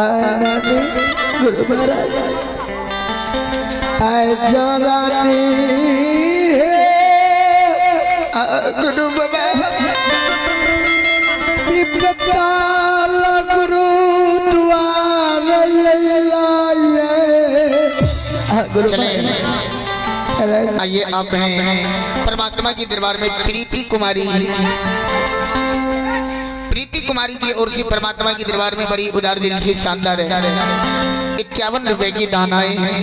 गुरु महाराज आय जरानी गुरु बाबा विपताल गुरु द्वार गुरु चले आइए आप हैं परमात्मा के दरबार में प्रीति कुमारी। प्रीति कुमारी की ओर से परमात्मा के दरबार में बड़ी उदार दिल से शानदार है 51 रुपए की दान आए हैं।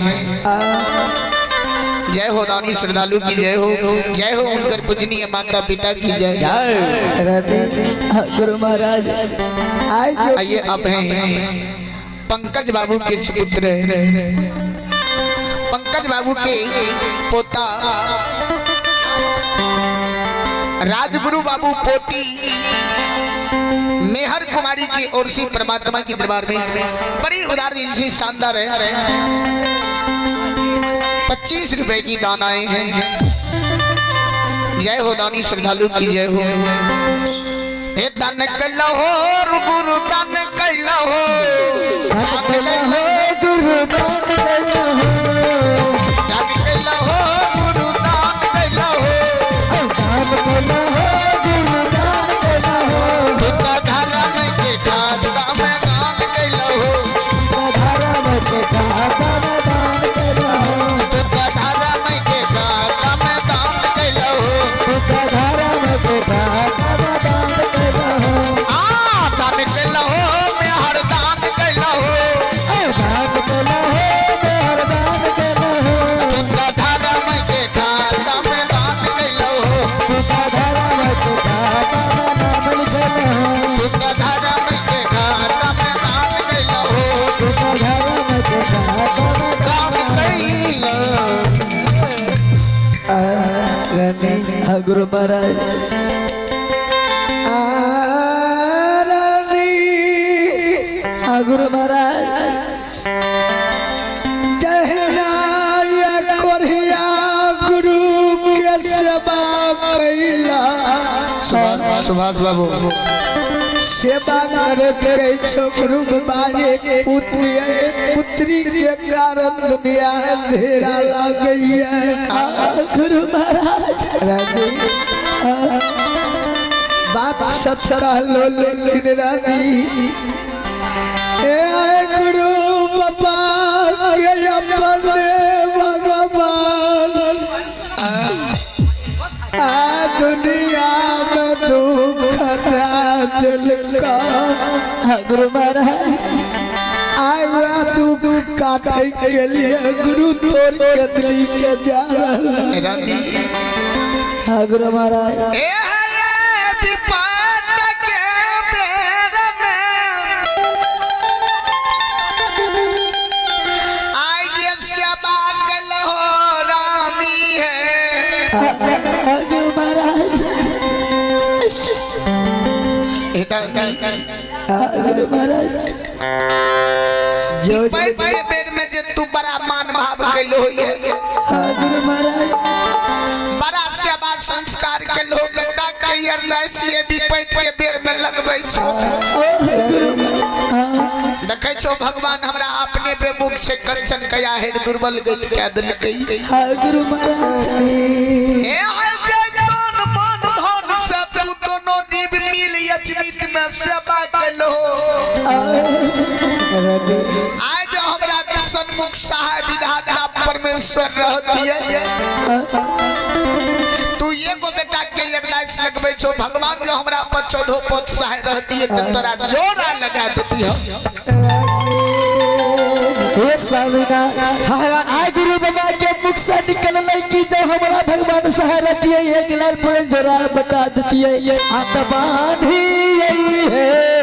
जय हो दानी श्रद्धालु की जय हो, जय हो उनकर पूजनीय माता पिता की जय। गुरु महाराज आइए आप हैं पंकज बाबू के सुपुत्र, पंकज बाबू के पोता राजगुरु बाबू पोती मेहर कुमारी की ओर से परमात्मा के दरबार में बड़ी उदार दिल से शानदार है 25 रुपए की दान आए हैं। जय हो दानी श्रद्धालु की जय हो। हे दान कैला हो गुरु दान कैला हो, गुरु दान कैला हो, दान कैला हो गुरु दान कैला हो, दान कैला हो गुरु दान कैला हो, तुका धारा में के खाता में दान कैला हो, धारा में के खाता में दान कैला हो, तुका धारा में के खाता में दान कैला हो, तुका धारा में के खाता में दान कैला हो, आ दान कैला हो मैं हर दान कैला हो, दान कैला हो मैं हर दान कैला हो, तुका धारा में के खाता में दान कैला हो, तुका धारा में के खाता में नाम लिखल हो, तुका धारा में के खाता में दान कैला हो, तुका धारा में के खाता में दान कैला। गुरु महाराज गुरु महाराज जहना कोरिया गुरु के सेवा कैला, सुभाष बाबू सेवा करत गई छो गुरु बाबा एक पुत्री एक पुत्री के कारण दुनिया अंधेरा लग गई है। गुरु महाराज बात सच कहलो लेकिन रानी ए गुरु बाबा के अपने भगवान आ दुनिया में दुख दिल का। गुरु महाराज आया दुख काटे के लिए गुरु तोड़ के दिली के जा रहा। गुरु महाराज ए विपत के बेर में आई जे सेवा कल हो रामी है। गुरु महाराज गुरु महाराज जो विपत के बेर में जे तू बड़ा मान भाव कैलो होइए, गुरु महाराज बड़ा सेवा संस्कार के लोग बेटा के अरदास ये विपत के बेर में लगबै छो। गुरु देखै छो भगवान हमरा अपने बेमुख से कंचन कया हेड दुर्बल गति कह देलकै। गुरु महाराज ए हर जय तन मन धन से तू दोनों जीव मिल अचमित में सेवा केलो। आज जो हमरा सन्मुख सहाय विधाता परमेश्वर रहतिए, तू एगो बेटा के अरदास लगबै छो भगवान जो हमरा पर 14 पद सहाय रहतिए त तोरा जोड़ा लगा देती हो। हे स्वामीना आय गुरु बाबा के मुख से निकल कि जब हमारा भगवान सहारा दिए एक लाल पूरे जोड़ा बता देती है आत बांधी यही है।